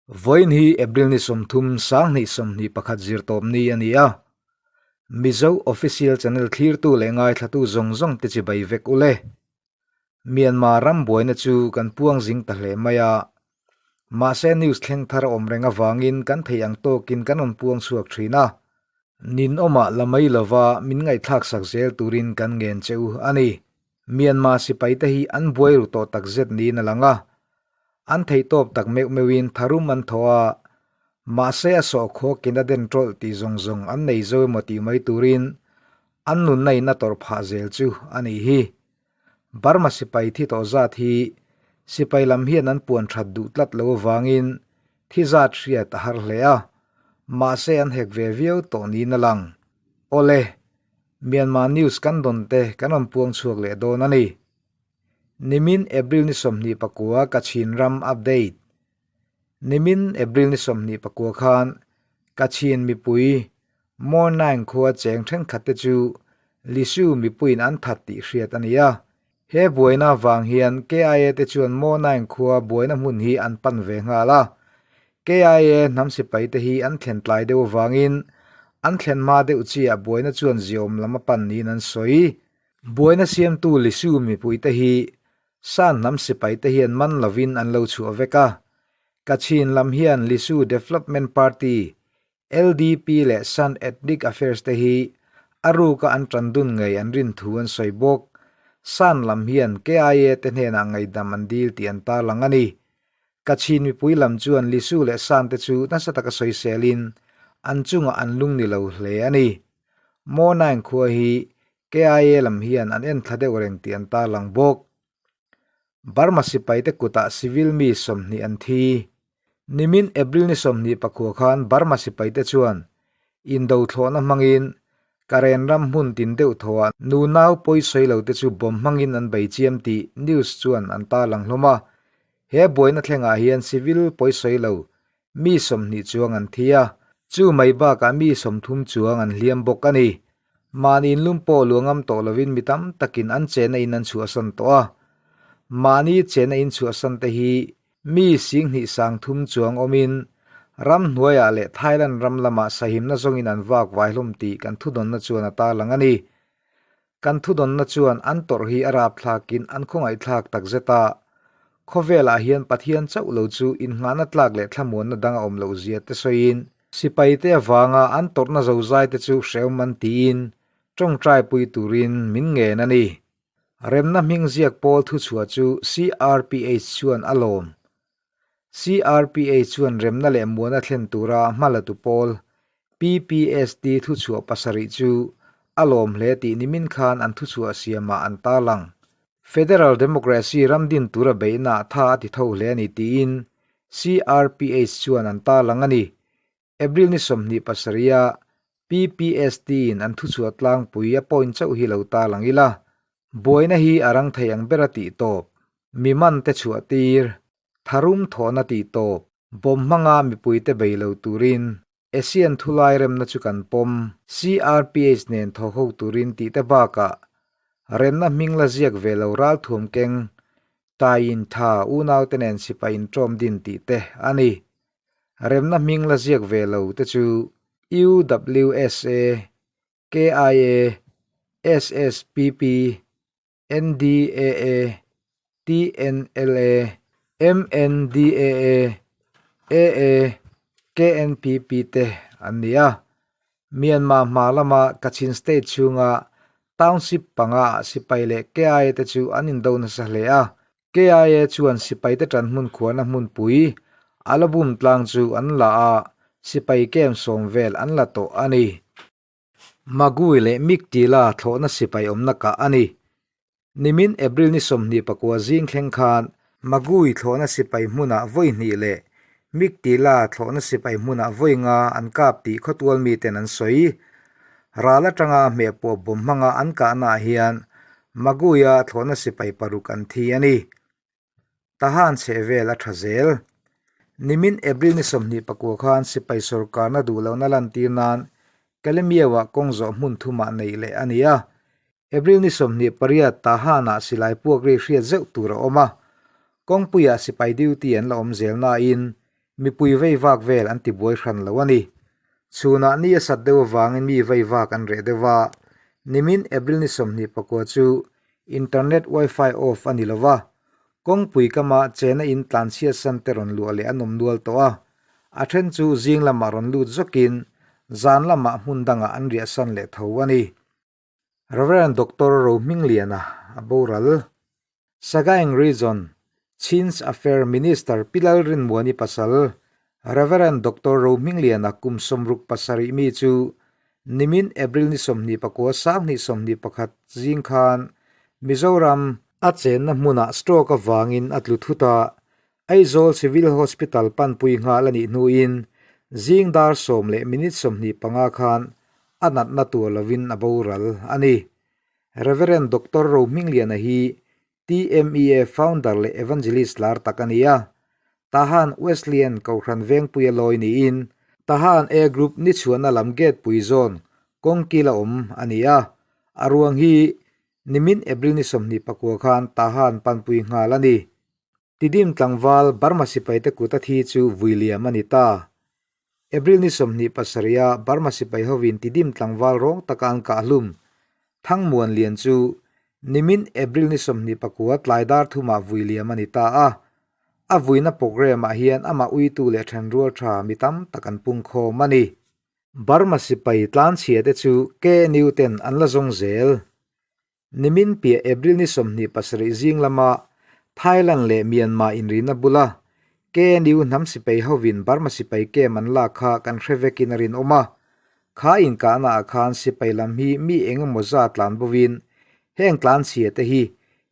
Vawiin hi April ni 30 2021 zirtawpni a ni a. Mizo Official Channel thlirtu leh ngaithlatu zawng zawng te chibai vek ule. Myanmar ram buaina chu kan puang zing ta hle mai a. Mahse news thleng thar a awm reng avangin kan theih ang tawkin kan rawn puang chhuak thin a. Ninawmah la mai lova min ngaihthlak sak zel turin kan ngen che u a ni. Myanmar sipai te hi an buai ru tawh takzet niin a lang a. An theihtawp tak meuh meuhin tharum an thaw a, mahse a sawhkhawkin a den tawlh tih zawng zawng an nei zo emaw tih mai turin an nunna in a tawrh phah zel chu a nih hi. Burma sipai thi tawh zat hi sipai lam hian an puan that duh tlat lo avangin thi zat hriat a har hle a, mahse an hek ve viau tawh niin a lang. Awle, Myanmar news kan dawn te kan rawn puang chhuak leh dawn a ni. Nimin April ni 29 Kachin ram update. Nimin April ni 29 khan Kachin mipui Mournaing khua cheng thenkhat te chu Lisu mipuiin an that tih hriat a ni a. He buaina vang hian KIA te chuan Mournaing khua buaina hmun hi an pan ve nghal a. KIA hnam sipai te hi an thlen tlai deuh avangin an thlen hma deuh chiah buaina chuan ziawm lam a pan niin an sawi. Buaina siamtu Lisu mipuite hi San hnam sipai te hian man lovin an lo chhuah vek a. Kachin lam hian Lisu Development Party LDP leh San Ethnic Affairs te hi a ruka an tan dun ngei an rin thu an sawi bawk. San lam hian KIA te hnenah ngaihdam an dil tih an tarlang a ni. Kachin mipui lam chuan Lisu leh San te chu nasa taka sawiselin an chungah an lung ni lo hle a ni. Monaing khua hi KIA lam hian an enthla deuh reng tih an tarlang bawk. Burma sipaite kutah civil mi 20 an thi. Nimin April ni 29 khan Burma sipaite chuan indo thlawhna hmangin Karen ram hmun tin deuh thawhah nu nau pawi sawi lo te chu bomb hmangin an bei chiam tih news chuan an tarlang hlawm a. He buaina thlengah hian civil pawi sawi lo mi 20 chuang an thi a, chu mai bakah mi 30 chuang an hliam bawk a ni. Mahni inlum pawh luangam tawh lovin mi tam takin an chena in an chhuahsan tawh a. Mahni chena in chhuahsan te hi mi 20,300 chuang awmin ramhnuaiah leh Thailand ram lamah sahimna zawngin an vak vai hlawm tih kan thudawnna chuan a tarlang a ni. Kan thudawnna chuan an tawrh hi a rapthlakin an khawngaihthlak takzet a. Khawvelah hian Pathian chauh lo chu innghahna tlak leh thlamuanna dang a awm loh zia te sawiin Sipaite avanga an tawrhna zozaite chu hrehawm an tiin tawngtai pui turin min ngen a ni. Remna hming ziak pawl thuchhuah chu CRPH chuan a lawm. CRPH chuan remna leh muana thlen tura hma la tu pawl PPST thuchhuah pasarih chu a lawm hle tih nimin khan an thuchhuah siamah an tarlang. Federal Democracy ram din tura beihna tha a ti tho hle a ni tiin CRPH chuan an tarlang a ni. April ni 27 a PPST in an thuchhuah tlangpui a point chauh hi lo tarlang ila. Buaina hi a rang thei ang ber a tih tawp. Mi man te chhuah tir, tharum thawhna tih tawp, bawm hmanga mipuite bei lo turin ASEAN thulai remna chu kan pawm. CRPH nen thaw ho turin tih te bakah remna hming la ziak ve lo ralthuam keng taiin tha unaute nen sipai inṭawm din tih te a ni. Remna hming la ziak ve lo te chu UWSA, KIA, SSPP, NDAA, TNLA, MNDAA, AA, KNPP te an ni a. Myanmar hma lama Kachin State chhunga township panga ah sipai leh KIA te chu an indo nasa hle a. KIA chuan sipai te tan hmun khuarna hmunpui Alabum tlang chu an la a, sipai camp sawm vel an la tawh a ni. Magui leh Miktila thlawhna sipai awmna kah a ni. Nimin April ni 29 zing thleng khan Magui thlawhna sipai hmunah vawi hnih leh Miktila thlawhna sipai hmunah vawi nga an kap tih khawtual miten an sawi. Ral atanga hmehpawh bawm hmanga an kahnaah hian Maguia thlawhna sipai paruk an thi a ni. Tahan chheh vel a tha zel. Nimin April ni 29 khan sipai sorkarna duh lohna lantir nan Kalemiauah kawng zawh hmun thumah neih leh a ni a. April ni 28 Tahanah silai puak ri hriat zeuh tur a awm a. Kawngpuiah sipai duty an la awm zel nain Mipui vei vak vel an ti buai hran lo a ni. Chhunah ni a sat deuh avangin mi vei vak an reh deuh a, nimin April ni 24 chu internet wifi off a ni lo va, kawngpui kama chena in tlanchhiat san te rawn luah leh an awm nual tawh a, a then chu zing lamah rawn lut zawkin zan lamah hmun dangah an riah san leh tho a ni. Rev. Doctor Rohmingliana a boral. Sagaing Region, Chins Affair Minister Pi Lalrinmuani pasal Rev. Doctor Rohmingliana kum 67 mi chu nimin April ni 29 2021 zing khan Mizoram a chenna hmunah stroke avangin a tlu thut a, Aizawl Civil Hospital panpui nghal a nih hnuin zing dar sawm leh minute 25 khan a natna tur lovin a boral a ni. Rev. Doctor Rohmingliana hi TMEA founder leh evangelist lar tak a ni a. Tahan Wesleyan Kohhran Vengpuia lawi niin Tahan A Group ni chhuahna lam gate pui zawn kawngkil a awm a ni a. A ruang hi nimin April ni 29 khan Tahan panpui nghal a ni. Tidim tlangval Burma sipaite kut a thi chu vui liam a ni ta. April ni 27 a Burma sipai hovin Tidim tlangval rawng taka an kah hlum Thangmuan Lian chu nimin April ni 29 tlai dar thumah vui liam a ni ta a. A vuina programme ah hian amah uitu leh thenrual tha mi tam tak an pungkhawm a ni. Burma sipai tlanchhia te chu KNU ten an la zawng zel. Nimin piah April ni 27 zing lama Thailand leh Myanmar inrina bula KNU hnam sipai hovin Burma sipai camp an lak kha kan hre vekin a rinawm a. Kha inkahna ah khan sipai lam hi mi eng emaw zat tlan bovin heng tlanchhia te hi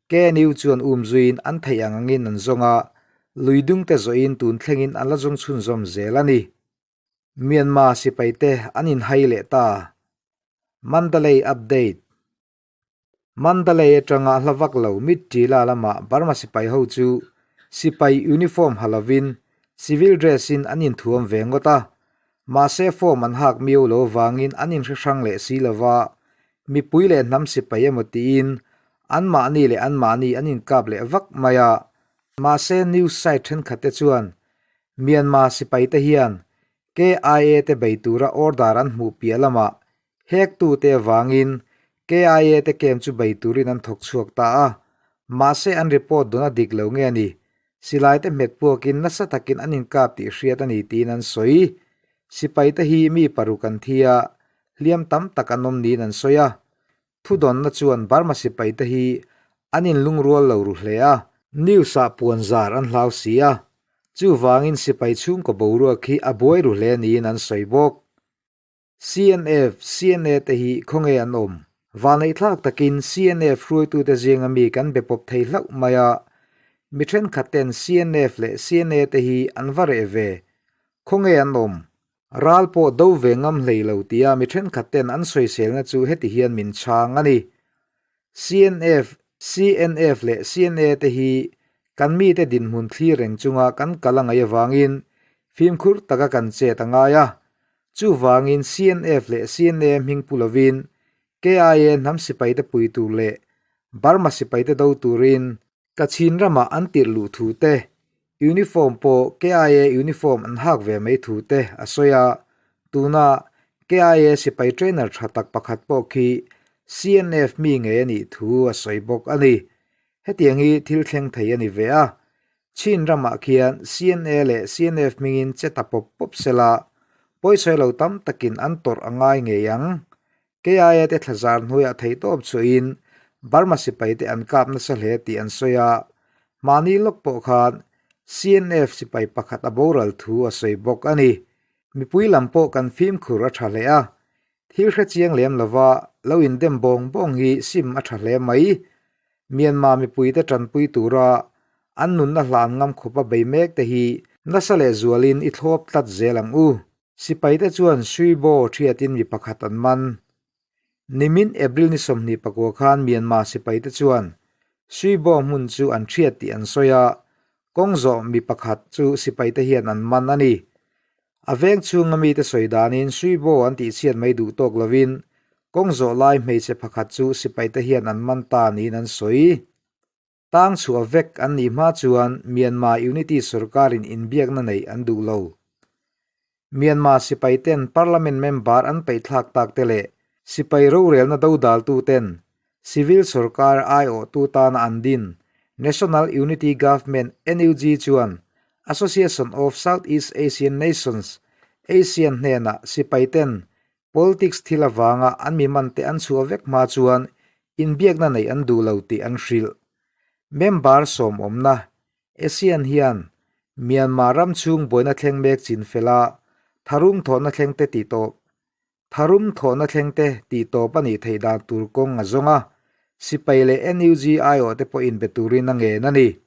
KNU chuan um zuiin an theih ang angin an zawng a, lui dung te zawhin tun thlengin an la zawng chhunzawm zel a ni. Myanmar sipai te an inhai leh ta. Mandalay Update. Mandalay atanga hla vak lo Mittila lamah Burma sipai ho chu sipai uniform ha lovin civil dress in an inthuam ve ngawt a, mahse form an hak miau lo vangin an inhre hrang leh si lova, mipui leh hnam sipai emaw tiin anmahni leh anmahni an inkap leh vak mai a, mahse news site thenkhat te chuan Myanmar sipai te hian KIA te bei tura order an hmuh piah lamah Hektute avangin KIA te camp chu bei turin an thawk chhuak ta a, mahse an report dawn a dik lo nge a ni. Silai te hmet puakin nasa takin an inkap tih hriat a ni tiin an sawi. Sipai te hi mi paruk an thi a, hliam tam tak an awm niin an sawi a. Thudawnna chuan Burma sipai te hi an inlungrual lo ru hle a. News ah puan zar an hlau si a, chuvangin sipai chhungkaw boruak hi a buai ru hle niin an sawi bawk. CNF, CNA te hi khawnge an awm? Vaneihthlak takin CNF hruaitute zinga mi kan be pawp thei hlauh mai a, mi thenkhat ten CNF leh CNA te hi an va reh ve. Khawnge an awm? Ral pawh do ve ngam hlei lo tia mi thenkhat ten an sawiselna chu heti hian min chhang a ni. CNF, CNF leh CNA te hi kan mite dinhmun thlir reng chunga kan kal a ngaih avangin fimkhur taka kan chet a ngai a. Chuvangin CNF leh CNA hming pu lovin KIA hnam sipaite pui tur leh Burma sipaite do turin Kachin ramah an tirh luh thu te, uniform pawh KIA uniform an hak ve mai thu te a sawi a, tuna KIA sipai trainer tha tak pakhat pawh khi CNF mi ngei a nih thu a sawi bawk a ni. Hetiang hi thil thleng thei a ni ve a, Chin ramah khian CNA leh CNF hmingin che ta pawp pawp sela, pawisawi lo tam takin an tawrh a ngai ngei ang. KIA te thlazar hnuaiah theihtawp chhuahin Burma sipaite an kap nasa hle tih an sawi a, mahni lawk pawh khan CNF sipai pakhat a boral thu a sawi bawk a ni. Mipui lam pawh kan fimkhur a tha hle a, Thil hre chiang lem lova lo indem bawng bawng hi sim a tha hle mai. Myanmar mipuite tanpui tura an nunna hlan ngam khawpa bei mek te hi nasa leh zualin i thlawp tlat zel ang u. Sipaite chuan Sui Bo thiatin mi pakhat an man. Nimin April ni 29 khan Myanmar sipaite chuan Sui Bo hmun chu an thiat tih an sawi a, kawng zawh mi pakhat chu sipaite hian an man a ni. A veng chhunga mite sawi danin Sui Bo an tihchhiat mai duh tawk lovin kawng zawh lai hmeichhe pakhat chu sipaite hian an man ta niin an sawi. Tang chhuah vek an nih hma chuan Myanmar Unity sorkarin inbiakna neih an duh lo. Myanmar sipai ten Parliament member an peihthlak tak te leh sipai rorelna dodaltu ten civil sorkar aiawhtu tana an din National Unity Government, NUG, chuan Association of Southeast Asian Nations, ASEAN, hnenah sipai ten Politics thil avanga an mi mante an chhuah vek hma chuan inbiakna neih an duh lo tih an hrilh. Member sawmawmna, ASEAN hian Myanmar ram chhung buaina thleng mek chin fela tharum thawhna thlengte tih tawp tharum thawhna thlengte tih tawp a nih theih dan tur kawng a zawng a, sipai leh NUG aiawhte pawh inbe turin a ngen a ni.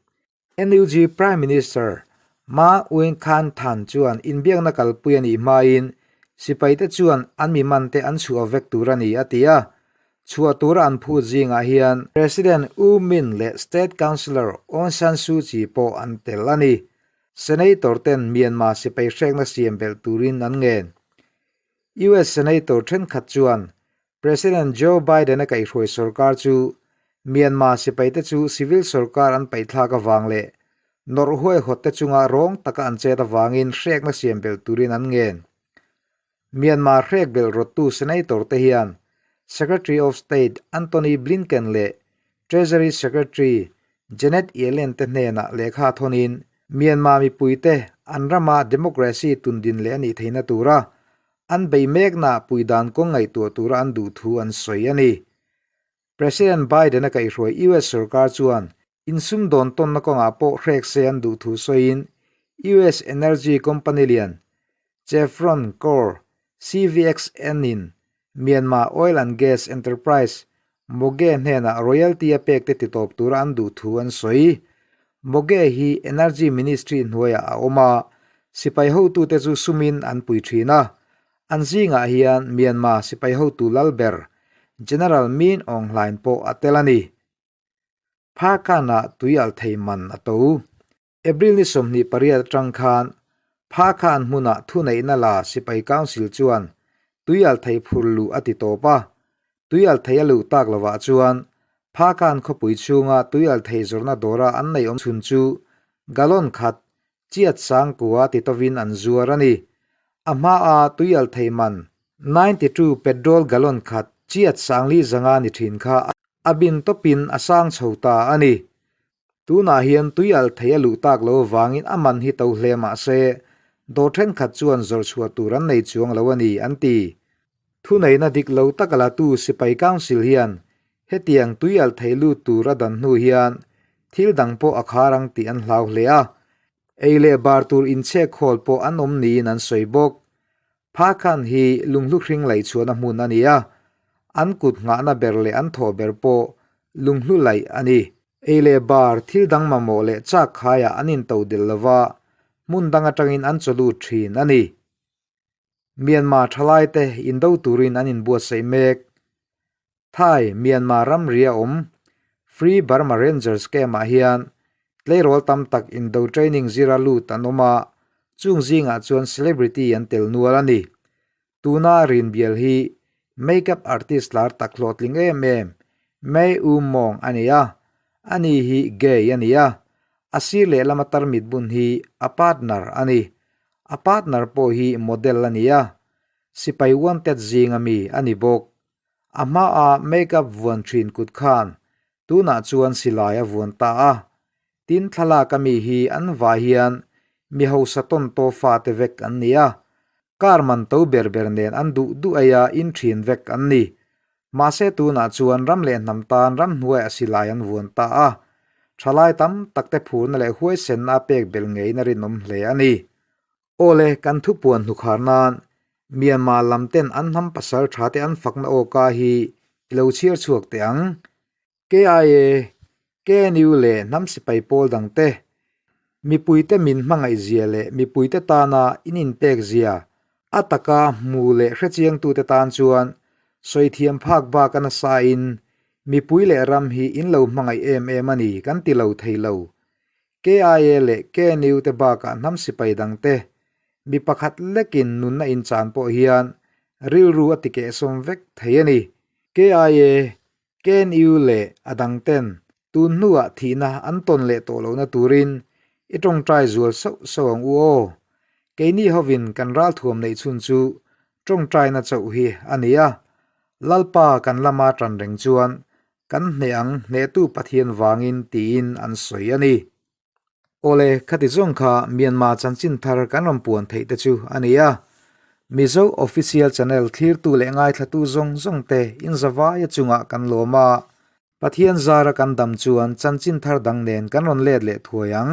NUG Prime Minister Ma Win Khan Than chuan inbiakna kalpui a nih hmain sipaite chuan an mi mante an chhuah vek tur a ni a ti a. Chhuah tura an phut zingah hian President U Myint leh State Councillor Aung San Suu Kyi pawh an tel a ni. Senator ten Myanmar sipai hrekna siam belh turin an ngen. US Senator thenkhat chuan President Joe Biden-a kaihhruai sorkar chu Myanmar sipaite chu civil sorkar an paihthlak avang leh nawrh huaihawtte chunga rawng taka an chet avangin hrekna siam belh turin an ngen. Myanmar hrek belh rawttu Senator te hian Secretary of State Antony Blinken leh Treasury Secretary Janet Yellen te hnenah lehkha thawnin Myanmar mipuite an rama democracy tundin leh a nih theihna tura An bei mekna pui dan kawng ngaihtuah tura an duh thu an sawi a ni. President Biden-a kaihhruai US sorkar chuan insumdawn tawnna kawngah pawh hrek se an duh thu sawiin US energy company lian Chevron Corp CVXN-in Myanmar Oil and Gas Enterprise Moge hnenah royalty a pekte titawp tura an duh thu an sawi. Moge hi Energy Ministry hnuaiah a awm a, sipai hotute chu sumin an pui thin a. An zingah hian Myanmar sipai hotu lal ber General Min Aung Hlaing pawh a tel a ni. Phakhanah tui alh thei man a to. April ni 28 atang khan Phakhan hmunah thuneihna la Sipai Council chuan tuialthei phur luh a ti tawp a. Tuialthei a luh tak lovah chuan Phakhan khawpui chhunga tuialthei zawrhna dawra an nei awm chhun chu gallon khat chiat sangkua ti tovin an zuar a ni. A hmaa tuialthei man 92 petrol gallon khat chiat sangli zanga ni thin kha a bin tawpin a sang chho ta a ni. Tunah hian tui alh thei a luh tak lo avangin a man hi to hle mah se, dawr thenkhat chuan zawrh chhuah tur an nei chuang lo a ni, an ti. Thuneihna dik lo taka latu Sipai Council hian hetiang tui alh thei lut tur a dan hnu hian thil dang pawh a khar ang tih an hlau hle a, ei leh bar tur inchhek khawl pawh an awm niin an sawi bawk. Phakhan hi lunghlu hring laih chhuahna hmun a ni a, an kut nghahna ber leh an thawh ber pawh lunghlu laih a ni. Ei leh bar thil dang mamawh leh chak khaiah an into del lova, hmun dang atangin an chaw lut thin a ni. Myanmar thalaite indo turin an inbuatsaih mek. Thai, Myanmar ramri a awm Free Burma Rangers camp-ah hian tleirawl tam tak indo training zira lut an awm a, chung zingah chuan celebrity an tel nual a ni. Tuna rinbial hi makeup artist lar tak hlawhtling em em May U Mawng a ni a, ani hi gay a ni a, a sir lehlam a tarmit bun hi a partner a ni. A partner pawh hi model a ni a, sipai wanted zinga mi a ni bawk. A hmaa makeup vuan thin kut khan tunah chuan silai a vuan ta a, tin thlalak ami hi an vai hian mi hausa tawn taw fate vek an ni a, car man to ber ber nen an duh duh aia in thin vek an ni. Mahse tunah chuan ram leh hnam tan ramhnuaiah silai an vuan ta a, thalai tam tak te phurna leh huaisenna a pek belh ngeiin a rinawm hle a ni. Awle, kan thupuan hnukhar nan Myanmar lam ten an hnam pasal tha te an fakna awka hi i lo chhiar chhuak teh ang. KIA, KNU leh hnam sipai pawl dang te, mipuite min hmangaih zia leh mipuite tana in inpek zia a taka hmu leh hrechiangtute tan chuan sawithiam phak bak a nasa in mipui leh ram hi in lo hmangaih em em a ni kan ti lo thei lo. KIA leh KNU te bakah hnam sipai dang te mi pakhat lekin nunna inchan pawh hian rilru a tikehsawm vek thei a ni. KIA, KNU leh a dang ten. Tun hnuah thihna an tawn leh tawh lohna turin i tawngtai zual sauh sauh ang u aw. Keini hovin kan ralthuam neih chhun chu tawngtaina chauh hi a ni a. Lalpa kan lama tan reng chuan kan hneh ang hnehtu Pathian vangin tiin an sawi a ni. Awle, khati zawng kha Myanmar chanchin thar kan rawn puan theih te chu a ni a. Mizo Official Channel thlirtu leh ngaithlatu zawng zawng te inzavaia chungah kan lawm a. Pathian zara kan dam chuan chanchin thar dang nen kan rawn let leh thuai ang.